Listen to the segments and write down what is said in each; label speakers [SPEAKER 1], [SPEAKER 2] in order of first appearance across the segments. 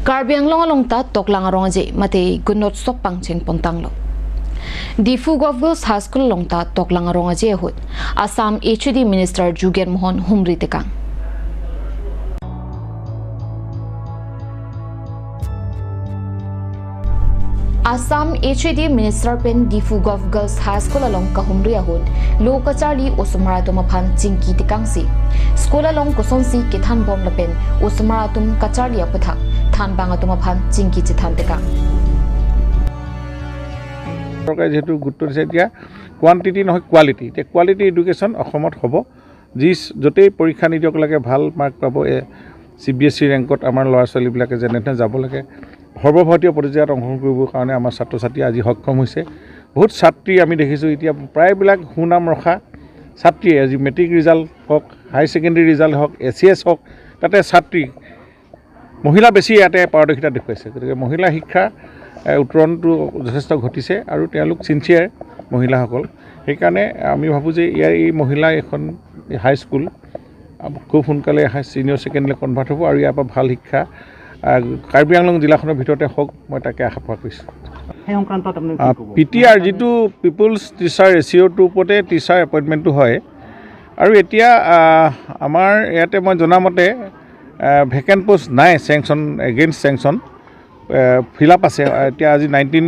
[SPEAKER 1] Karbi Anglong along ta toklang arong aje mate Gunotsav pangchen pontanglo. Diphu Govt Girls High School along ta toklang arong aje hut Assam HUD Minister Jugen Mohan Humri tekang. Assam HUD Minister pen Diphu Govt Girls High School along kahumri ahut lo kacharli osumaratum aphan chingki tikangsi school along kosonsi kethan bom lapen osumaratum kacharli apathak than bangatum aphan chingki chithan tekang.
[SPEAKER 2] চৰকাৰে যিহেতু গুৰুত্ব দিছে এতিয়া quantity নহয় quality, এতিয়া quality education অসমত হ'ব। যি য'তেই পৰীক্ষা নিদিয়ক লাগে ভাল মাৰ্ক পাব। CBSE ৰেংকত আমাৰ ল'ৰা ছোৱালীবিলাকে যেনেধৰণে যাব লাগে, সৰ্বভাৰতীয় প্ৰতিযোগিতাত অংশগ্ৰহণ কৰিবৰ কাৰণে আমাৰ ছাত্ৰ ছাত্ৰী আজি সক্ষম হৈছে। বহুত ছাত্ৰী আমি দেখিছোঁ এতিয়া প্ৰায়বিলাক সুনাম ৰখা ছাত্ৰীয়ে আজি মেট্ৰিক ৰিজাল্ট হওক, হাই ছেকেণ্ডেৰী ৰিজাল্ট হওক, ACS হওক, তাতে ছাত্ৰী মহিলা বেছি ইয়াতে পাৰদৰ্শিতা দেখুৱাইছে। গতিকে মহিলা শিক্ষা উত্তৰণটো যথেষ্ট ঘটিছে আৰু তেওঁলোক চিনচিয়াৰ মহিলাসকল। সেইকাৰণে আমি ভাবোঁ যে ইয়াৰ এই মহিলা এখন হাইস্কুল খুব সোনকালে ছিনিয়ৰ ছেকেণ্ডেৰীলৈ কনভাৰ্ট হ'ব আৰু ইয়াৰ পৰা ভাল শিক্ষা কাৰ্বি আংলং জিলাখনৰ ভিতৰতে হওক, মই তাকে আশা কৰিছোঁ। PTR যিটো পিপুলছ টিচাৰ ৰেচিঅ'টোৰ ওপৰতে টিচাৰ এপইণ্টমেণ্টটো হয়। আৰু এতিয়া আমাৰ ইয়াতে মই জনামতে ভেকেণ্ট পোষ্ট নাই, sanction against sanction fill up আছে। এতিয়া আজি 19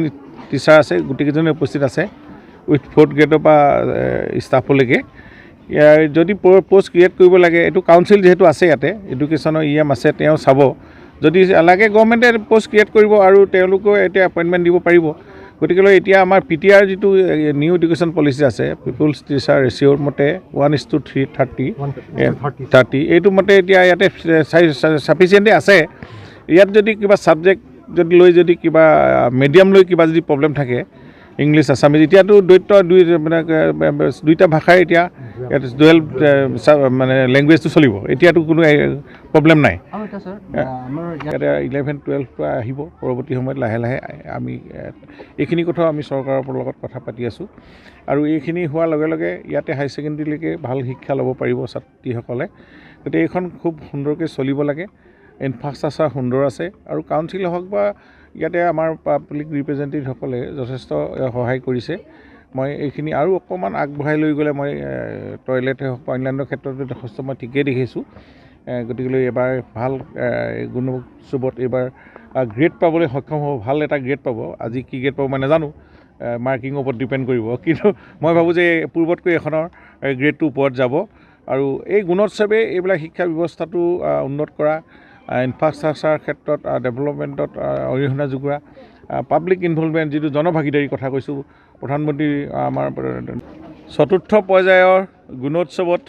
[SPEAKER 2] টিচাৰ আছে, গোটেইকেইজনে উপস্থিত আছে উইথ ফ'ৰ্থ গ্ৰেডৰ পৰা ষ্টাফলৈকে। ইয়াৰ যদি পষ্ট ক্ৰিয়েট কৰিব লাগে, এইটো কাউন্সিল যিহেতু আছে ইয়াতে এডুকেশ্যনৰ EM আছে, তেওঁ চাব। যদি লাগে গভৰ্ণমেণ্টে পষ্ট ক্ৰিয়েট কৰিব আৰু তেওঁলোকেও এতিয়া এপইণ্টমেণ্ট দিব পাৰিব। গতিকেলৈ এতিয়া আমাৰ PTR যিটো নিউ এডুকেশ্যন পলিচি আছে, পিপুলছ টিচাৰ ৰেচিঅ'ৰ মতে 1:330 30 এইটো মতে এতিয়া ইয়াতে চাফিচিয়েণ্টে আছে। ইয়াত যদি কিবা ছাবজেক্ট যদি লৈ যদি কিবা মিডিয়াম লৈ কিবা যদি প্ৰব্লেম থাকে, ইংলিছ আছামিজ, এতিয়াতো দ্বৈত দুই মানে দুইটা ভাষাই এতিয়া ইয়াত ডুৱেল মানে লেংগুৱেজটো চলিব, এতিয়াতো কোনো প্ৰব্লেম নাই। ইয়াতে 11, 12 আহিব পৰৱৰ্তী সময়ত লাহে লাহে। আমি এইখিনি কথাও আমি চৰকাৰৰ লগত কথা পাতি আছোঁ আৰু এইখিনি হোৱাৰ লগে লগে ইয়াতে হাই ছেকেণ্ডেৰীলৈকে ভাল শিক্ষা ল'ব পাৰিব ছাত্ৰীসকলে। গতিকে এইখন খুব সুন্দৰকৈ চলিব লাগে, ইনফ্ৰাষ্ট্ৰাকচাৰ সুন্দৰ আছে আৰু কাউন্সিল হওক বা ইয়াতে আমাৰ পাব্লিক ৰিপ্ৰেজেণ্টেটিভসকলে যথেষ্ট সহায় কৰিছে। মই এইখিনি আৰু অকণমান আগবঢ়াই লৈ গ'লে মই টয়লেটে হওক বা অন্যান্য ক্ষেত্ৰতো যথেষ্ট মই ঠিকেই দেখিছোঁ। গতিকেলৈ এইবাৰ ভাল গুণোৎসৱত এইবাৰ গ্ৰেড পাবলৈ সক্ষম হ'ব, ভাল এটা গ্ৰেড পাব। আজি কি গ্ৰেড পাব মই নাজানো, মাৰ্কিঙৰ ওপৰত ডিপেণ্ড কৰিব, কিন্তু মই ভাবোঁ যে পূৰ্বতকৈ এখনৰ গ্ৰেডটো ওপৰত যাব। আৰু এই গুণোৎসৱে এইবিলাক শিক্ষা ব্যৱস্থাটো উন্নত কৰা, ইনফ্ৰাষ্ট্ৰাকচাৰ ক্ষেত্ৰত ডেভেলপমেণ্টত অৰিহণা যোগোৱা, পাব্লিক ইনভলভমেণ্ট যিটো জনভাগিদাৰীৰ কথা কৈছোঁ, প্ৰধানমন্ত্ৰী আমাৰ চতুৰ্থ পৰ্যায়ৰ গুণোৎসৱত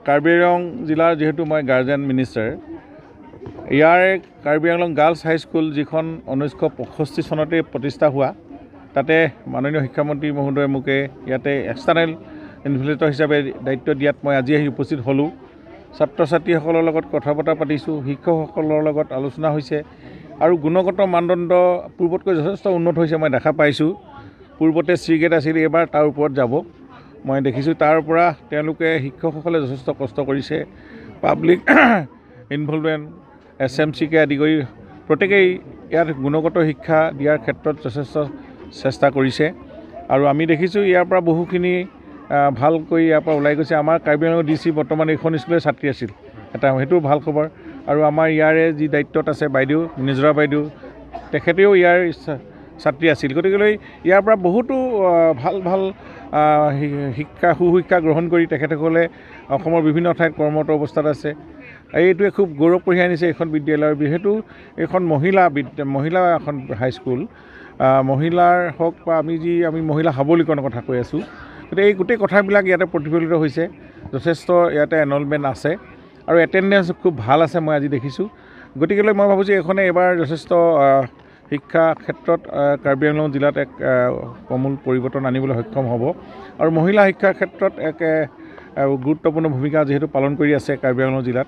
[SPEAKER 2] কাৰ্বি আংলং জিলাৰ যিহেতু মই গাৰ্জেন মিনিষ্টাৰ, ইয়াৰে কাৰ্বি আংলং গাৰ্লছ হাইস্কুল যিখন 1965 চনতে প্ৰতিষ্ঠা হোৱা, তাতে মাননীয় শিক্ষামন্ত্ৰী মহোদয়ে মোকে ইয়াতে এক্সটাৰ্নেল ইনভিজিলেটৰ হিচাপে দায়িত্ব দিয়াত মই আজি আহি উপস্থিত হ'লোঁ। ছাত্ৰ ছাত্ৰীসকলৰ লগত কথা বতৰা পাতিছোঁ, শিক্ষকসকলৰ লগত আলোচনা হৈছে আৰু গুণগত মানদণ্ড পূৰ্বতকৈ যথেষ্ট উন্নত হৈছে মই দেখা পাইছোঁ। পূৰ্বতে চি গ্ৰেড আছিল, এইবাৰ তাৰ ওপৰত যাব মই দেখিছোঁ। তাৰ পৰা তেওঁলোকে শিক্ষকসকলে যথেষ্ট কষ্ট কৰিছে, পাব্লিক ইনভলভমেণ্ট SMCকে আদি কৰি প্ৰত্যেকেই ইয়াত গুণগত শিক্ষা দিয়াৰ ক্ষেত্ৰত যথেষ্ট চেষ্টা কৰিছে আৰু আমি দেখিছোঁ ইয়াৰ পৰা বহুখিনি ভালকৈ ইয়াৰ পৰা ওলাই গৈছে। আমাৰ কাৰ্বি আংলং DC বৰ্তমান এইখন স্কুলৰে ছাত্ৰী আছিল, এটা সেইটো ভাল খবৰ। আৰু আমাৰ ইয়াৰে যি দায়িত্বত আছে বাইদেউ নিজৰা বাইদেউ, তেখেতেও ইয়াৰ ছাত্ৰী আছিল। গতিকেলৈ ইয়াৰ পৰা বহুতো ভাল ভাল শিক্ষা সুশিক্ষা গ্ৰহণ কৰি তেখেতসকলে অসমৰ বিভিন্ন ঠাইত কৰ্মৰত অৱস্থাত আছে। এইটোৱে খুব গৌৰৱ কঢ়িয়াই আনিছে এইখন বিদ্যালয়ৰ। যিহেতু এইখন মহিলা এখন হাইস্কুল, মহিলাৰ হওক বা আমি মহিলা সবলীকৰণৰ কথা কৈ আছোঁ, গতিকে এই গোটেই কথাবিলাক ইয়াতে প্ৰতিফলিত হৈছে। যথেষ্ট ইয়াতে এনৰলমেণ্ট আছে আৰু এটেণ্ডেঞ্চ খুব ভাল আছে মই আজি দেখিছোঁ। গতিকেলৈ মই ভাবোঁ যে এইখনে এইবাৰ যথেষ্ট শিক্ষা ক্ষেত্ৰত কাৰ্বি আংলং জিলাত এক সমূল পৰিৱৰ্তন আনিবলৈ সক্ষম হ'ব আৰু মহিলা শিক্ষাৰ ক্ষেত্ৰত এক গুৰুত্বপূৰ্ণ ভূমিকা যিহেতু পালন কৰি আছে কাৰ্বি আংলং জিলাত।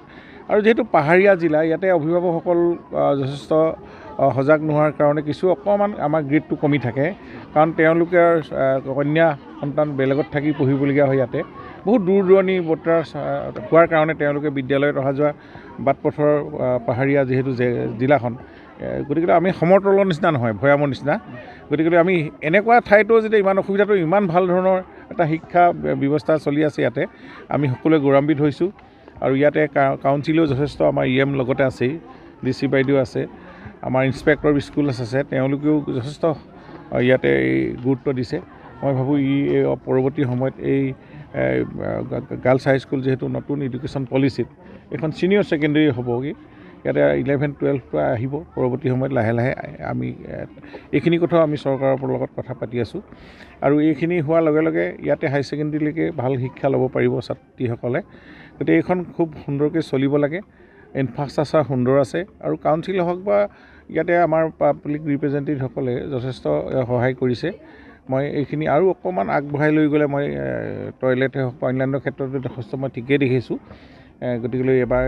[SPEAKER 2] আৰু যিহেতু পাহাৰীয়া জিলা, ইয়াতে অভিভাৱকসকল যথেষ্ট সজাগ নোহোৱাৰ কাৰণে কিছু অকণমান আমাৰ গ্ৰেডটো কমি থাকে, কাৰণ তেওঁলোকে কন্যা সন্তান বেলেগত থাকি পঢ়িবলগীয়া হয়। ইয়াতে বহুত দূৰ দূৰণি বতৰা হোৱাৰ কাৰণে তেওঁলোকে বিদ্যালয়ত অহা যোৱা বাট পথৰ পাহাৰীয়া যিহেতু জিলাখন, গতিকে আমি সমতলৰ নিচিনা নহয়, ভৈয়ামৰ নিচিনা। গতিকে আমি এনেকুৱা ঠাইতো যেতিয়া ইমান অসুবিধাটো ইমান ভাল ধৰণৰ এটা শিক্ষা ব্যৱস্থা চলি আছে ইয়াতে, আমি সকলোৱে গৌৰৱান্বিত হৈছোঁ। আৰু ইয়াতে কাউন্সিলেও যথেষ্ট, আমাৰ ই এম লগতে আছেই, ডি চি বাইদেউ আছে, আমাৰ ইনস্পেক্টৰ অফ স্কুল আছে, তেওঁলোকেও যথেষ্ট ইয়াতে এই গুৰুত্ব দিছে। মই ভাবোঁ ই এই পৰৱৰ্তী সময়ত এই গাৰ্লছ হাই স্কুল যিহেতু নতুন এডুকেশ্যন পলিচিত এইখন ছিনিয়ৰ ছেকেণ্ডেৰী হ'বগৈ, ইয়াতে 11 12 আহিব পৰৱৰ্তী সময়ত লাহে লাহে। আমি এইখিনি কথাও আমি চৰকাৰৰ লগত কথা পাতি আছোঁ। আৰু এইখিনি হোৱাৰ লগে লগে ইয়াতে হাই ছেকেণ্ডেৰীলৈকে ভাল শিক্ষা ল'ব পাৰিব ছাত্ৰীসকলে। গতিকে এইখন খুব সুন্দৰকৈ চলিব লাগে, ইনফ্ৰাষ্ট্ৰাকচাৰ সুন্দৰ আছে আৰু কাউন্সিল হওক বা ইয়াতে আমাৰ পাব্লিক ৰিপ্ৰেজেণ্টেটিভসকলে যথেষ্ট সহায় কৰিছে। মই এইখিনি আৰু অকণমান আগবঢ়াই লৈ গ'লে মই টয়লেটে হওক বা অন্যান্য ক্ষেত্ৰতো যথেষ্ট মই ঠিকেই দেখিছোঁ। গতিকেলৈ এবাৰ